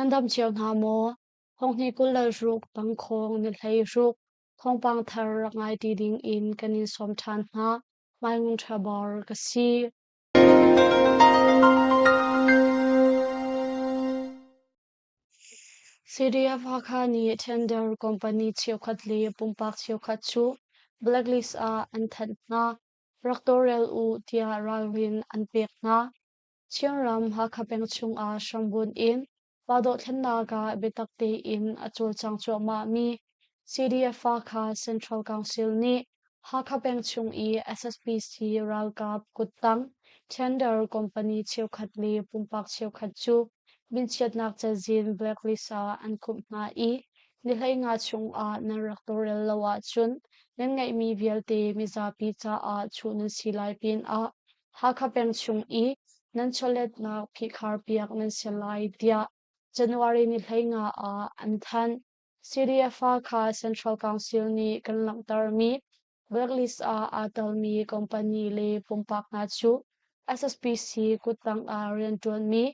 Nan dam cio hna maw? Thonghnih 26 tangkhawng ni 16 thawngpang thar rak ngai ti ding in kan in sawm ṭhan hna. Mai Ngun Ṭha Bor ka si. CDF Hakha nih tender company cheukhat le pumpak cheukhat cu blacklist ah an thanh hna. Rak tawlrel u tiah ralrin an pek hna. Chinram Hakha peng chungah hrambunh in pa dohthlennak ah biatak tein a cawlcang cuahmahmi CDF Hakha Central Council nih Hakha peng chung i SSPC ralkap kuttang tender company cheukhat le pumpak cheukhat cu minchiatnak cazin blacklist ah an khumh hna i ni 15 chungah nan rak tawlrel lo ahcun nan ngeihmi vialte mizapi caah chuh nan si lai pinah Hakha peng chung i nan chawletnak phihkhar piak nan si lai tiah January ni 15 ah an thanh. CDF Hakha Central Council nih kan langhtermi blacklist ah aa telmi company le pumpak hna cu SSPC kuttang ah rianṭuanmi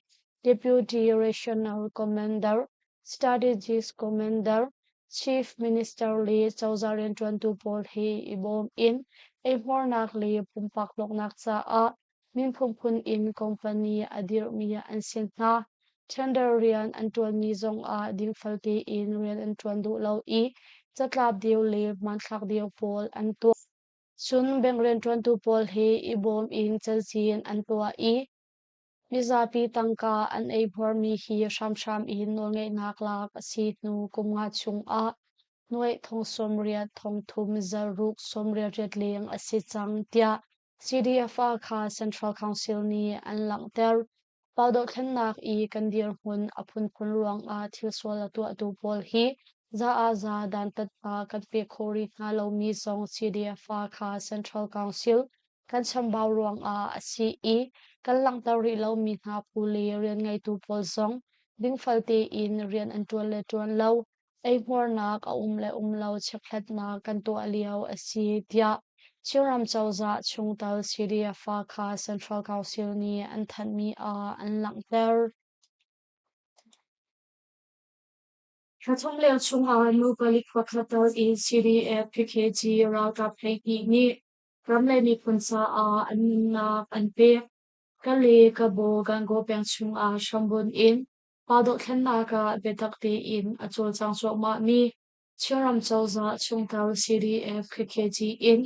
Deputy Regional Commander, Strategies Commander, Chief Minister le cozah rianṭuantu pawl he i bawm in eihmuarnak le pumpak hlawknak caah min phunphun in company a dirhmi an si hna. Tender rian an ṭuanmi zongah dingfel tein rian an ṭuan duh lo i catlap deu le hmanthlak deu pawl an tuah. Cun bank rianṭuantu pawl he i bawm in cazin an tuah i mizapi tangka an eihmuarmi hi hramhram in nawlngeihnak lak a si hnu kum nga chungah nuaih thong 80 thong thum zaruk 88 leng a si cang tiah CDF kha Central Council nih an langhter. Pau dohthlennak i kan dirhmun a phunphun ruangah thil sual a tuahtu pawl hi za ah za dantatnak kan pe khawh rih hna lomi zong CDF kha Central Council kan chambau ruangah a si i kan langhter rih lomi hna phu le rian ngeitu pawl zong dingfel tein rian an ṭuan le ṭuan lo eihmuarnak a um le um lo checkhlatnak kan tuah lio a si tiah Chinram cozah chungtel CDF kha Central Council nih an thanhmi ah an langhter. Thla thum leng chungah nu palik pakhat tal in CDF PKG ralkap 12 nih ram le miphun caah an nunnak an pek. Kale Kabaw Gangaw peng chungah hrambunh in Pa dohthlennak ah biatak tein a cawlcang cuahmahmi Chinram cozah chungtel CDF KKG in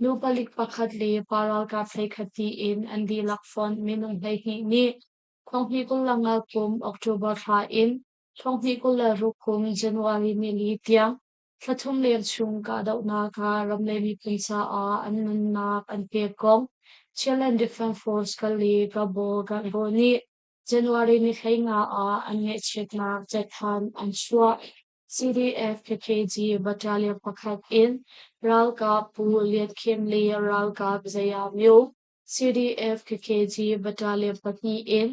nu palik pakhat le pa ralkap 11 tiin an dihlak fonh minung 12 nih 2025 kum October thla in 2026 kum January nili tiang thla thum leng chung kahdohnak ah ram le miphun caah an nunnak an pek kong Chinland Defense Force Kale Kabaw Gangaw nih January ni 15 ah an ngaihchiatnak cathanh an chuah. CDF KKG Battalion pakhat in ralkap Pu Lian Khin le ralkap Zaya Myo, CDF KKG Battalion pahnih in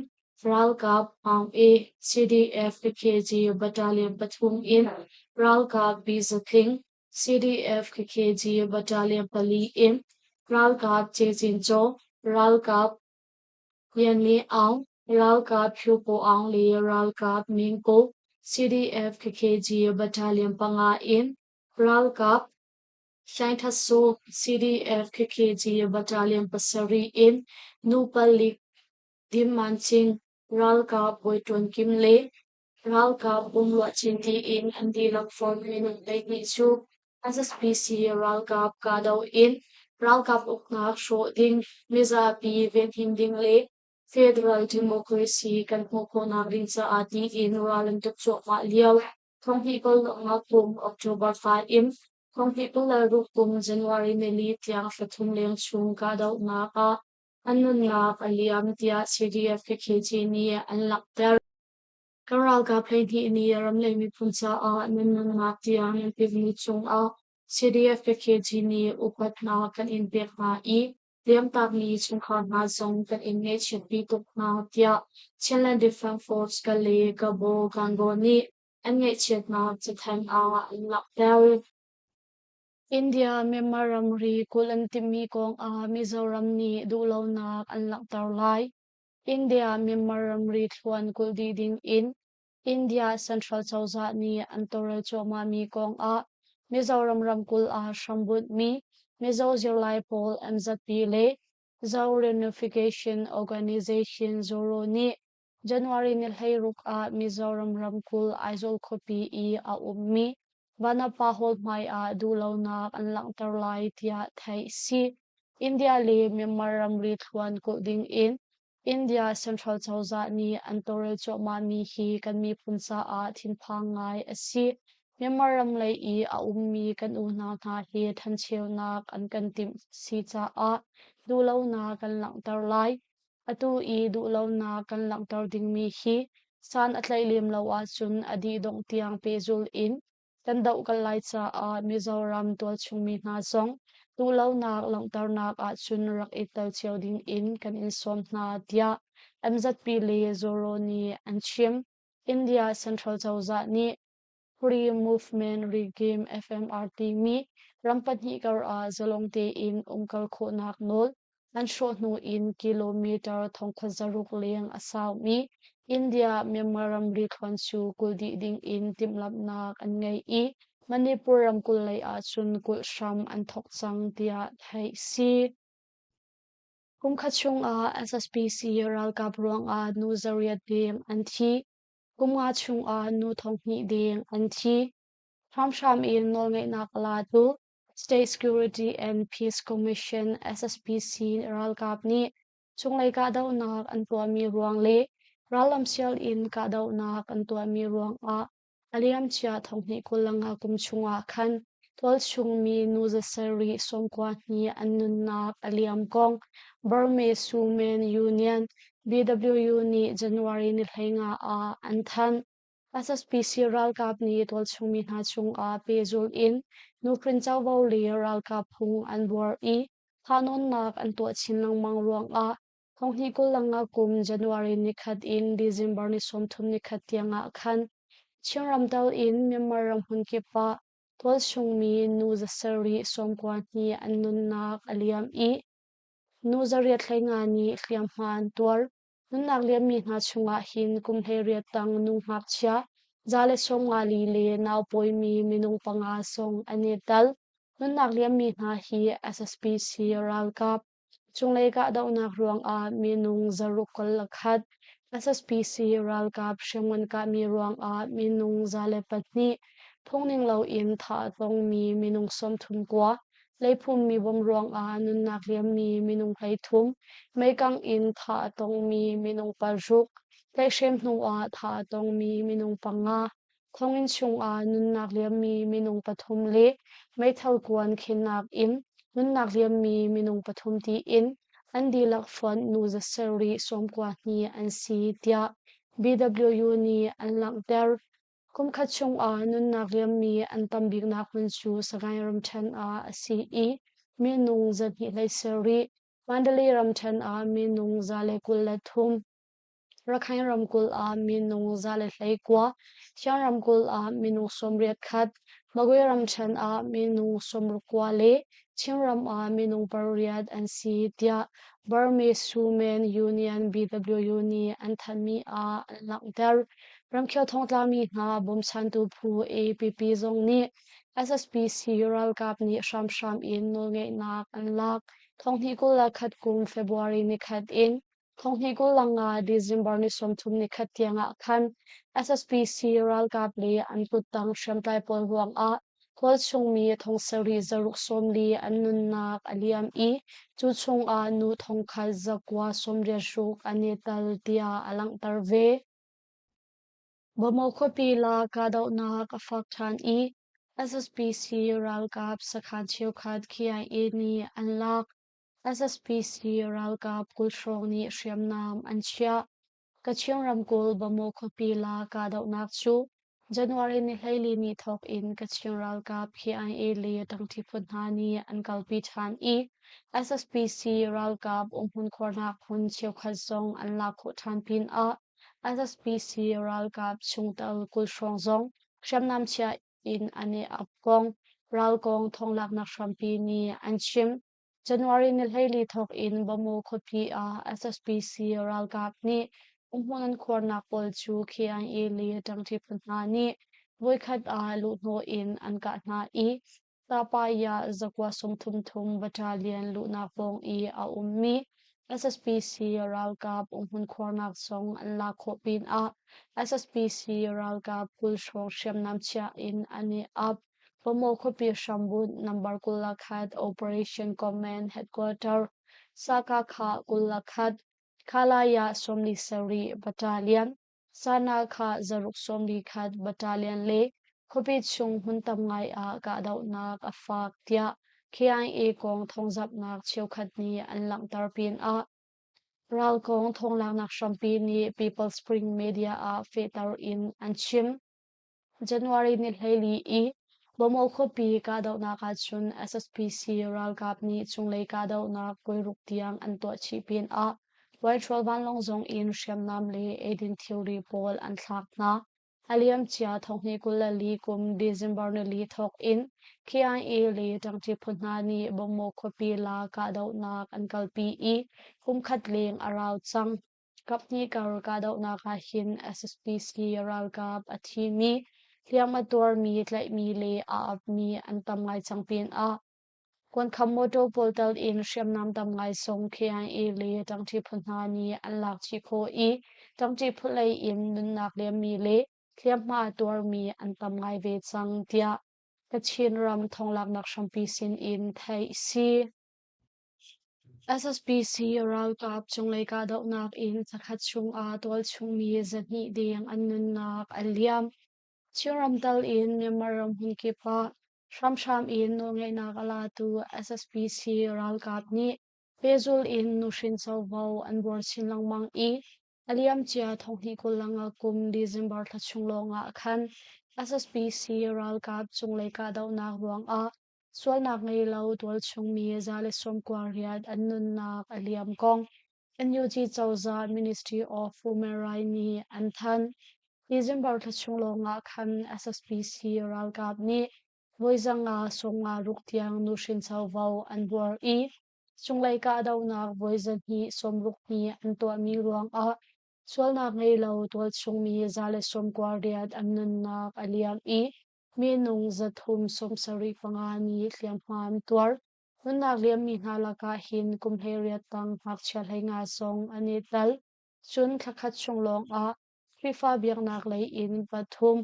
ralkap Aung E, CDF KKG Battalion pathum in ralkap Bi Za Tling, CDF KKG Battalion pali in ralkap Ce Cin Caw, ralkap Lian Li Aung, ralkap Hlu Paw Aung le ralkap Min Ko, CDF KKG Battalion panga in ralkap Hlaing That Su, CDF KKG Battalion pasarih in nu palik Dim Man Cin, ralkap Bawi Ṭuan Kim le Ralkap pumruah chin tiin an dihlak fawn minung 12 cu SSPC ralkap kahdoh in ralkap uknak hrawh ding, mizapi venhim ding le federal democracy kan hmuh khawhnak ding caah tiin ral an tuk cuahmah lio 2025 kum October thla in 2026 kum January nili tiang thla thum leng chung kahdohnak ah an nunnak a liam tiah CDF KKG nih an langhter. Kan ralkap 12 nih ram le miphun caah nan nunnak tiang nan pekmi cungah CDF KKG nih upatnak kan in pek hna i liamtakmi chungkhar hna zong kan in ngaihchiatpi tuk hna tiah Chinland Defense Force Kale Kabaw Gangaw nih an ngaihchiatnak cathanh ah an langhter. India Myanmar ramri kulh an timhmi kongah Mizoram nih duhlonak an langhter lai. India Myanmar ramri thluan kulh dih dingin. India Central cozah nih an tawlrel cuahmahmi kongah Mizoram ramkulh ah hrambunhmi Mizo zirlai pawl MZP le Zo Reunification Organization ZORO nih January ni 16 ah Mizoram ramkulh Aizawl khuapi i a ummi Vanapa Hall hmai ah duhlonak an langhter lai tiah theih si. India le Myanmar ramri thluan kulh ding in India Central cozah nih an tawlrel cuahmahmi hi kan miphun caah thinphang ngai a si. Myanmar ram lei i a ummi kan unau hna hi ṭhencheunak an kan timh si caah duhlonak kan langhter lai. Atu i duhlonak kan langhter dingmi hi san a tlaih lem lo ahcun a dihdongh tiang pehzulh in kan dohkalh lai caah Mizoram tualchung mi hna zong duhlonak langhternak ahcun rak i tel cio ding in kan in sawm hna, tiah MZP le Zoro nih an chim. India Central cozah nih Free Movement Regime FMR timi ram pahnih kar ah zalong tein umkal khawhnak nawl an hrawh hnu in kilometer 1600 leng a saumi India-Myanmar ramri thluan cu kulh dih ding in timhlamhnak an ngei i Manipur ramkulh lei ahcun kulh hram an thawk cang tiah theih si. Kumkhat chungah SSPC ralkap ruangah nu 800 deng an thi. Kum nga chungah nu 2000 deng an thi. Hramhram in nawlngeihnak a latu State Security and Peace Commission SSPC ralkap nih cunglei kahdohnak an tuahmi ruang le rallam sial in kahdohnak an tuahmi ruangah a liamcia 2025 kum chungah khan tualchung mi nu 7 92 an nunnak a liam kong Burmese Women Union BWU nih January ni 15 ah an thanh. SSPC ralkap nih tualchung mi hna cungah pehzulh in nuhrin covo le ralkap phung an buar i thahnawnnak an tuah chin lengmang ruangah 2025 kum January nikhat in December ni 31 tiangah khan Chinram tal in Myanmar ram hmun kip ah tualchung mi nu 7 92 an nunnak a liam i nu 850 nih hliamhma an tuar. Nunnak liammi hna chungah hin kum 18 tang nu ngakchia 154 le nau pawimi minung panga zong an i tel. Nunnak liammi hna hi SSPC ralkap cunglei kahdohnak ruangah minung 621, SSPC ralkap hriamngan kahmi ruangah minung 102, phungning loin thah a tongmi minung 39, Leiphummi bawm ruangah nunnak liammi minung 33, meikang in thah a tongmi minung 6, tlaihhrem hnuah thah a tongmi minung panga, thonginn chungah nunnak liammi minung pathum le meithal kuan khennak in nunnak liammi minung pathum tiin an dihlak fonh nu 792 an si tiah BWU nih an langhter. Kumkhat chungah nunnak liammi an tam biknak hmun cu Sagaing ramṭhen ah a si i minung 227, Mandalay ramṭhen ah minung 123, Rakhine ramkulh ah minung 119, Shan ramkulh ah minung 81, Magwe ramṭhen ah minung 69 le Chinram ah minung pariat an si tiah Burmese Women Union BWU nih an thanhmi ah an langhter. Ramkhel thongtlami hna bawmchantu phu APP zong nih SSPC ralkap nih hramhram in nawlngeihnak an lak. 2021 kum February nikhat in 2025 December ni 31 tiangah khan SSPC ralkap le an kuttang hriamtlai pawl ruangah tualchungmi 7640 an nunnak a liam i cu chungah nu 1986 an i tel tiah a langhter ve. Bamaw khuapi la kahdohnak a fak ṭhan i SSPC ralkap sakhan cheukhat KIA nih an lak. SSPC ralkap 20 hrawng nih hriamnam an chiah. Kachin ramkulh Bamaw khuapi la kahdohnak cu January ni 14 ni thawk in Kachin ralkap KIA le ṭangṭi phu hna nih an kalpi ṭhan i SSPC ralkap umhmun khuarnak hmun cheukhat zong an lak khawh ṭhan pinah SSPC ralkap chungtel 20 hrawng zong hriamnam chia in an i ap kong ral kong thawnglaknak hrampi nih an chim. January ni 14 thawk in Bamaw khuapi ah SSPC ralkap nih Umhmun an khuarnak pawl cu KIA le ṭangṭi phu hna nih voikhat ah luhhnawh in an kah hna i Tapaya zakua 30 thum battalion luhnak pawng i a ummi SSPC ralkap umhmun khuarnak zong an lak khawh pinah SSPC ralkap 20 hrawng hriamnam chiah in an i ap. Bamaw khuapi hrambunh number 21 Operation Command Headquarter Sakakha 21 Khalaya 47 Battalion, Sanakha zaruk 41 Battalion le khuapi chung hmun tam ngai ah kahdohnak a fak tiah KIA kong thawngzamhnak cheukhat nih an langhter pinah ral kong thawnglaknak hrampi nih People Spring Media ah fehter in an chim. January ni 14 i Bamaw khuapi kahdohnak ahcun SSPC ralkap nih cunglei kahdohnak voiruk tiang an tuah chih pinah Whitehall vanlawng zong in hriamnam le eidin thilri pawl an thlak hna. A liamcia thonghnih 24 kum December nili thawk in KIA le ṭangṭi phu hna nih Bamaw khuapi la kahdohnak an kalpi i kumkhat leng a rau cang. Kaphnih kar kahdohnak ah hin SSPC ralkap a thimi, hliam a tuarmi, tlaihmi le aa apmi an tam ngai cang pinah kuankham motor pawl tal in hriamnam tam ngai zong KIA le ṭangṭi phu hna nih an lak chih khawh i ṭangṭi phu lei in nunnak liammi le hliamhma a tuarmi an tam ngai ve cang tiah Kachin ram thonglaknak hrampi sin in theih si. SSPC ralkap cunglei kahdohnak in thlakhat chungah tualchungmi 200 deng an nunnak a liam. Chinram tal in Myanmar ram hmunkip ah hramhram in nawlngeihnak a latu SSPC ralkap nih pehzulh in nuhrin covo an buar chin lengmang i a liamcia thonghnih 25 kum December thla chung lawngah khan SSPC ralkap cunglei kahdohnak ruangah Sualnak ngei lo tualchungmi 198 an nunnak a liam kong NUG cozah Ministry of Human Rights nih an thanh. December thla chung lawngah khan SSPC ralkap nih voi 500 56 tiang nuhrin covo an buar i cunglei kahdohnak voi 260 hnih an tuahmi ruangah sualnak ngei lo tualchungmi 198 an nunnak a liam i Minung 375 nih hliamhma an tuar. Nunnak liammi hna lakah hin kum 18 tang ngakchia 15 zong an i tel. Cun thlakhat chung lawngah Khrihfa biaknak lei in pathum,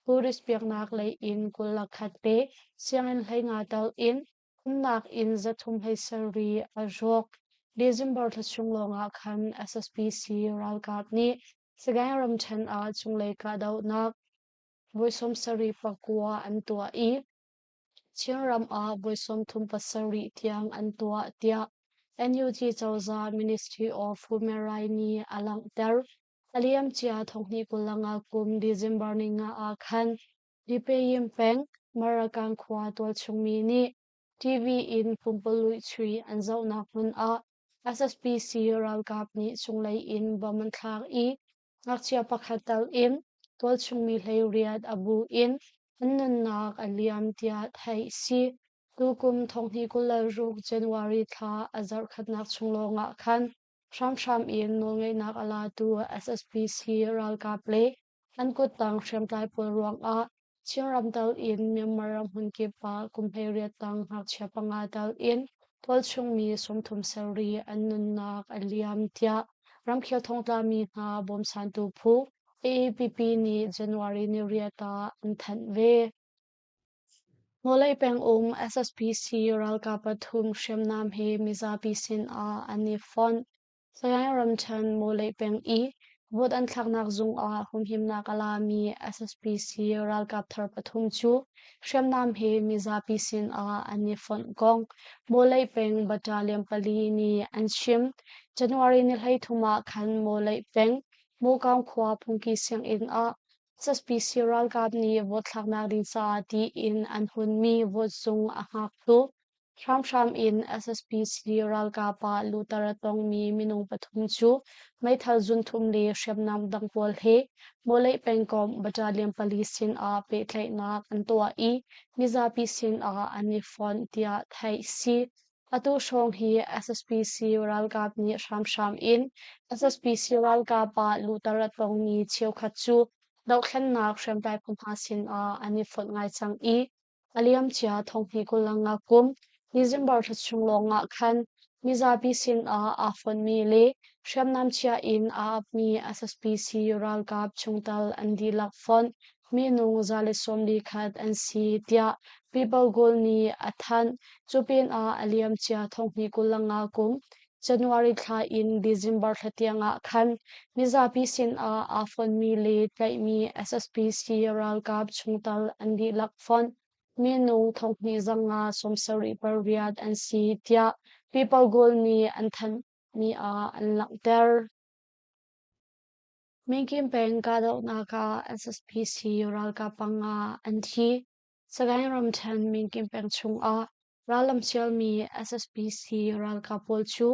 Buddhist biaknak lei in 21 le sianginn 15 tal in umnak inn 370 a rawk. December thla chung lawngah khan SSPC ralkap nih Sagaing ramṭhen ah cunglei kahdohnak voi 79 an tuah i Chinram ah voi 37 tiang an tuah tiah NUG cozah Ministry of Human Rights nih a langhter. A liamcia thonghnih 25 kum December ni nga ah khan Dipayim peng Marakan khua tualchungmi nih TV in pumpululh chui an zohnak hmun ah SSPC ralkap nih cunglei in bom an thlak i Ngakchia pakhat tal in tualchungmi 18 a bu in an nunnak a liam tiah theih a si. Tukum thonghnih 26 January thla a zarhkhatnak chung lawngah khan hramhram in nawlngeihnak a latu SSPC ralkap le an kuttang hriamtlai pawl ruangah Chinram tal in Myanmar ram hmunkip ah kum 18 tang ngakchia panga tal in tualchungmi 37 an nunnak a liam tiah ramkhel thongtlami hna bawmchantu phu AAPP nih January ni riat ah an thanh ve. Vawlei pengum SSPC ralkap pathum hriamnam he mizapi sin ah an i fonh. Sagaing ramṭhen Mawleih peng i vote an thlaknak zung ah humhimnak a lami SSPC ralkap thar pathum cu hriamnam he mizapi sin ah an i fonh kong Mawleih peng battalion pali nih an chim. January ni 13 ah khan Mawleih peng Mawkaung khua phungki sianginn ah SSPC ralkap nih vote thlaknak ding caah tiin an hunmi vote zung a hngaktu Hramhram in SSPC ralkap ah luhter a tongmi minung pathum cu meithal zunthum le hriamnam dang pawl he Mawleih pengkomh battalion pali sin ah pehtlaihnak an tuah i mizapi sin ah an i fonh tiah theih a si. Atu hrawng hi SSPC ralkap nih hramhram in SSPC ralkap ah luhter a tongmi cheukhat cu dohthlennak hriamtlai phu hna sinah an i fonh ngai cang i a liamcia thonghnih 25 kum December thla chung lawngah khan mizapi sinah aa fonhmi le hriamnam chia in aa apmi SSPC ralkap chungtel an dihlak fonh minung 141 an si tiah People Goal nih a thanh. Cu pinah a liamcia thonghnih 25 kum January thla in December thla tiangah khan mizapi sinah aa fonhmi le tlaihmi SSPC ralkap chungtel an dihlak fonh minung thonghnih zanga 78 an si tiah People Goal nih an thanhmi ah an langhter. Minkin peng kahdohnak ah SSPC ralkap panga an thi. Sagaing ramṭhen Minkin peng chungah rallam sialmi SSPC ralkap pawl cu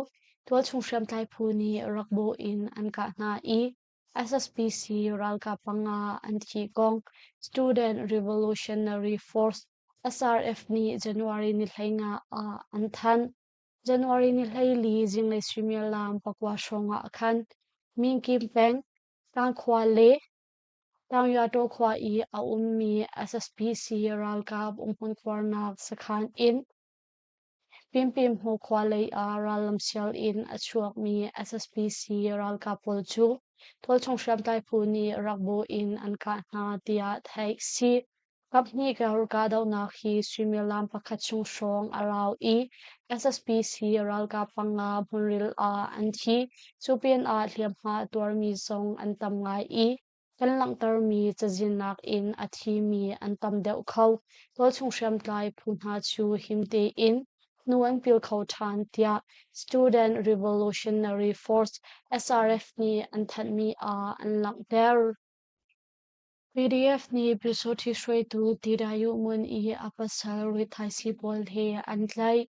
tualchung hriamtlai phu nih rak bawh in an kah hna i SSPC ralkap panga an thih kong Student Revolutionary Force SRF nih January ni 15 ah an thanh. January ni 14 zinglei suimilam 9 hrawng ah khan Minkin peng Tlangkhua le Taungyato khua i a ummi SSPC ralkap umhmun khuarnak sakhan in Pimpimhmu khua lei ah rallam sial in a chuakmi SSPC ralkap pawl cu tualchung hriamtlai phu nih rak bawh in an kah hna tiah theih a si. Kaphnih kahdohnak hi suimilam pakhat chung hrawng a rau i SSPC ralkap panga hmunril ah an thi. Cu pinah hliamhma a tuarmi zong an tam ngai i kan langhtermi cazin nakin a thimi an tam deuh kho. Tualchung hriamtlai phu hna cu him tein hnu an pil kho ṭhan tiah Student Revolutionary Force SRF nih an thanhmi ah an langhter. PDF nih Pyusawhti hruaitu Tidayu Mun i a pasal rithaisii pawl he an tlaih.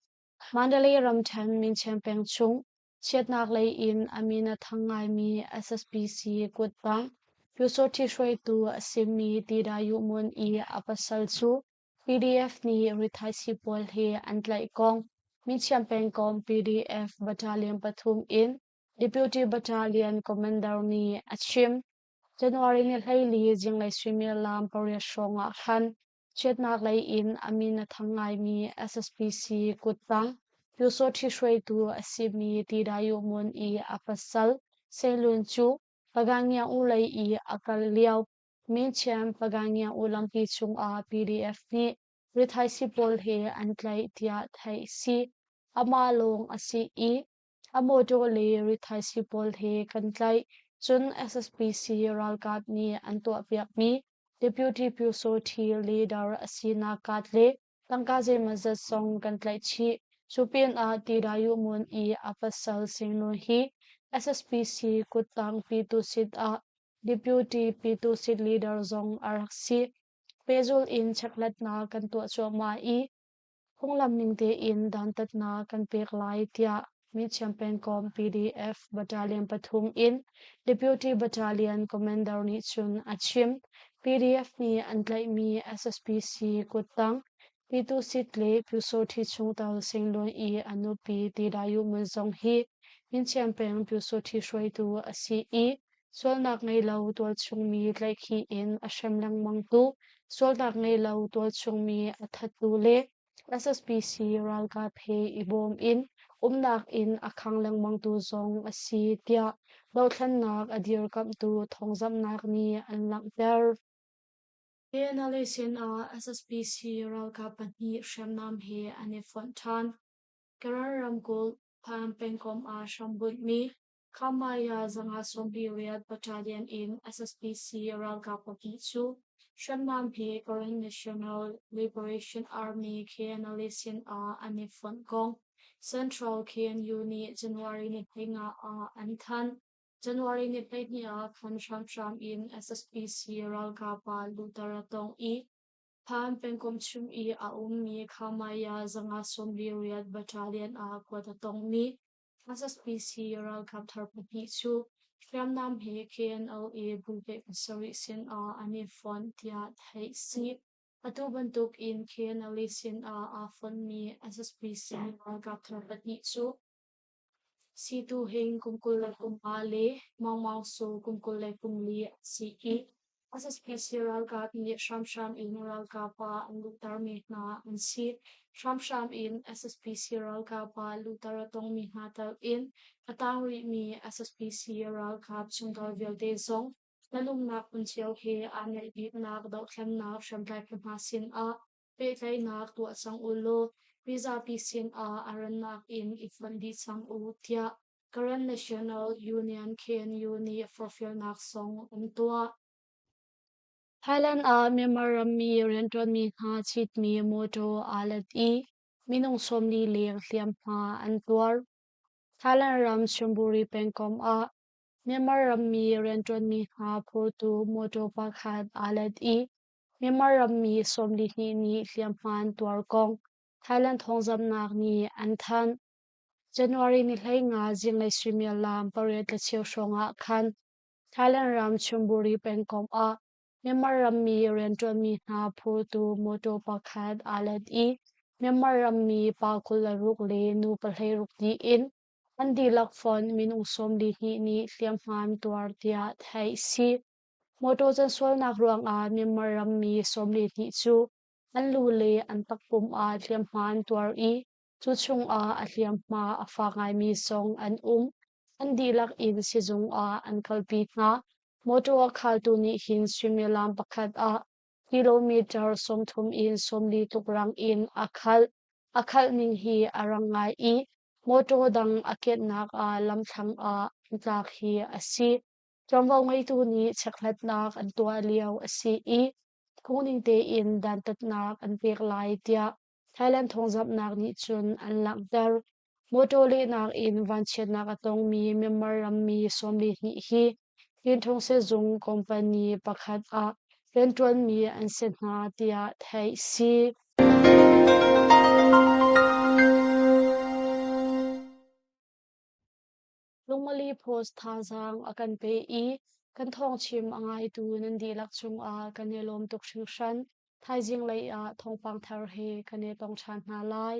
Mandalay ramṭhen Minchian peng chung chiatnak lei in a min a thang ngaimi SSPC kuttang Pyusawhti hruaitu a simi Tidayu Mun i a pasal cu PDF nih rithaisii pawl he an tlaih kong Minchian pengkomh PDF Battalion 3 in Deputy Battalion Commander nih a chim. January ni 14 zinglei suimilam 8 hrawng ah khan chiatnak lei in a min a thang ngaimi SSPC kuttang Pyusawhti hruaitu a simi Tidayu Mon i a pasal Seilun cu Pagangyang-u lei i a kal lio Minchiam Pagangyang-u lampi cungah PDF nih rithaisii pawl he an tlaih tiah theih a si. Amah lawng a si i A mawṭaw le rithaisii pawl he kan tlaih. Cun SSPC ralkap nih an tuahpiakmi Deputy Pyusawhti leader a sinak card le tangka zeimawzat zong kan tlaih chih. Cu pinah Tidayu Mon i a pasal Singnu hi SSPC kuttang Pyitusit ah Deputy Pyitusit leader zong a rak si. Pehzulh in chekhlatnak kan tuah cuahmah i Phunglam ning tein dantatnak kan pek lai tiah Minchiam pengkomh PDF Battalion 3 in Deputy Battalion Commander nih cun a chim. PDF nih an tlaihmi SSPC kuttang Pyitusit le Pyusawhti chungtel Singlun i a nupi Tidayu Mun zong hi Minchiam peng Pyusawhti hruaitu a si i sualnak ngei lo tualchungmi tlaihkhih in a hrem lengmangtu, sualnak ngei lo tualchungmi a thattu le SSPC ralkap he i bawm in umnak inn a khang lengmangtu zong a si tiah dothlennak a dirkamhtu thawngzamhnak nih an langhter. KNLA sinah SSPC ralkap pahnih hriamnam he an i fonh ṭhan. Karen ramkulh Phan pengkomh ah hrambunhmi Khamaya 128 Battalion in SSPC ralkap pahnih cu hriamnam he Karen National Liberation Army KNLA sin ah an i fonh kong Central KNU nih January ni 15 ah an thanh. January ni 12 ah khan hramhram in SSPC ralkap ah luhter a tong i Phan pengkomh chung i a ummi Khamaya 128 Battalion ah kuat a tongmi SSPC ralkap thar pahnih cu hriamnam he KNLA bulpek pasarih sinah an i fonh tiah theih a si. Atu bantuk in KNLA sinah aa fonhmi SSPC ralkap thar pahnih cu Situ Hing kum 25 le Maung Maung Su kum 24 an si i SSPC ralkap nih hramhram in ralkap ah an luhtermi hna an si. Hramhram in SSPC ralkap ah luhter a tongmi hna tel in a tang rihmi SSPC ralkap chungtel vialte zong na lumnak hmun cio he aa naih biknak dohthlennak hriamtlai phu hna sinah pehtlaihnak tuah cang u law mizapi sinah a rannak in i fonh dih cang u tiah Karen National Union KNU nih forhfialnak zong an tuah. Thailand ah Myanmar rammi rianṭuanmi hna citmi mawṭaw aa let i minung 40 leng hliamhma an tuar. Thailand ram Chonburi pengkomh ah Myanmar rammi rianṭuanmi hna phurtu mawṭaw pakhat aa let i Myanmar rammi 42 nih hliamhma an tuar kong Thailand thawngzamhnak nih an thanh. January ni 15 zinglei suimilam 8:15 hrawng ah khan Thailand ram Chonburi pengkomh ah Myanmar rammi rianṭuanmi hna phurtu mawṭaw pakhat aa let i Myanmar rammi pa 26 le nu 16 tiin an dihlak fonh minung 42 nih hliamhma an tuar tiah theih a si. Mawṭaw cansualnak ruangah Myanmar rammi 42 cu an lu le an takpum ah hliamhma an tuar i cu chungah a hliamhma a fak ngaimi zong an um. An dihlak in sizung ah an kalpi hna. Mawṭaw a khaltu nih hin suimilam pakhat ah kilometer 30 in 40 tluk rang in a khalh. A khalh ning hi a rang ngai i mawṭaw dang a kennak ah lamthlang ah an tlak hi a si. Ṭuanvo ngeitu nih chekhlatnak an tuah lio a si i phungning tein dantatnak an pek lai tiah Thailand thawngzamhnak nih cun an langhter. Mawṭaw lehnak in vanchiatnak a tongmi Myanmar rammi 42 hi Tinṭhung sehzung company pakhat ah rianṭuanmi an si hna tiah theih si. Lungmali Post thazaang a kan pe i kan thawngchim a ngaitu nan dihlak cungah kan i lawm tuk hringhran. Thaizing lei ah thawngpang thar he kan i tong ṭhan hna lai.